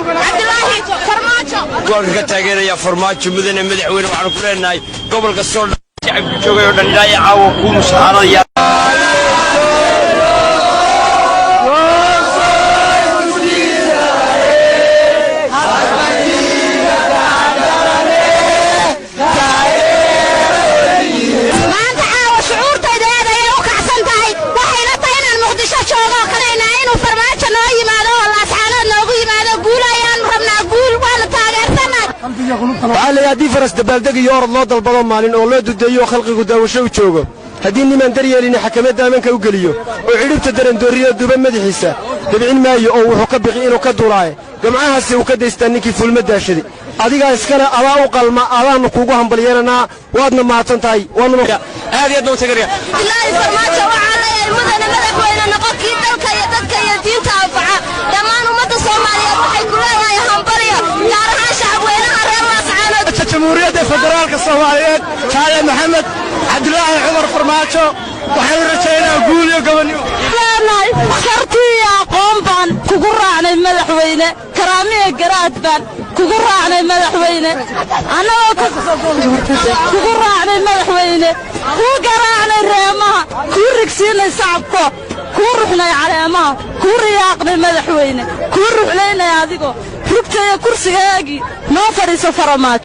Cabdilaahi Farmaajo. Gobolka ka taageeraya Farmaajo. Mudane madaxweyne, waxaanu ku leenahay gobolka soo shacabka joogay oo dhan ilaa iyo caawa kuu mushaharada. Maanta caawa shucuurtayda aad ayay u kacsan tahay. Waxayna tahay inaan Muqdisho joogo oo kaleynaa inuu Farmaajo noo yimaado oo Laascaanood noogu yimaado. Guul ayaanu rabnaa, guul, waanu taageersannahay. Waxaa leeyahay, haddii faras dabaaldeg iyo orod loo dalbado maalin oo loo dudeeyo oo khalqigu daawasho u joogo, haddii nimaan daryeelini xakamad daamanka u geliyo oo cidhibta darandoorriyo duba madaxiisa dabcin maayo oo wuxuu ka biqi inuu ka duulaaye, gamcahaasi uu ka daystaa ninkii fuulma daashaday. Adigaa iskale, adaa u qalma, adaannu kuugu hambalyeelanaa, waadna mahadsan tahay. Aad iyo aad baan u taageeraya. Cabdilaahi Farmaajo waxaa leeyahay, mudane madaxweyne, noqon kii dalka iyo dadka iyo diinta anfaca. Dhammaan ummadda Soomaaliyeed waxay ku leedahay hambalyo, gaar ahaan shacabweynaha reer Laascaanood. Jamhuuriyadda Federaalka Soomaaliyeed, Jaale Maxamed Cabdilaahi Cumar Farmaajo, waxaanu rajaynaa guul iyo gobonnimo. Leenahay, karti iyo aqoon baan kugu raacnay madaxweyne, karaamiya garaad baan kugu raacnay madaxweyne, annagoo kugu raacnay madaxweyne, kuu garaacnay reemaha, kuu rigsiinay sacabko, kuu ruxnay caleemaha, kuu riyaaqnay madaxweyne, kuu ruxlaynay adigoo rugtaya kursigaagii noo fadhiiso, Faramaajo.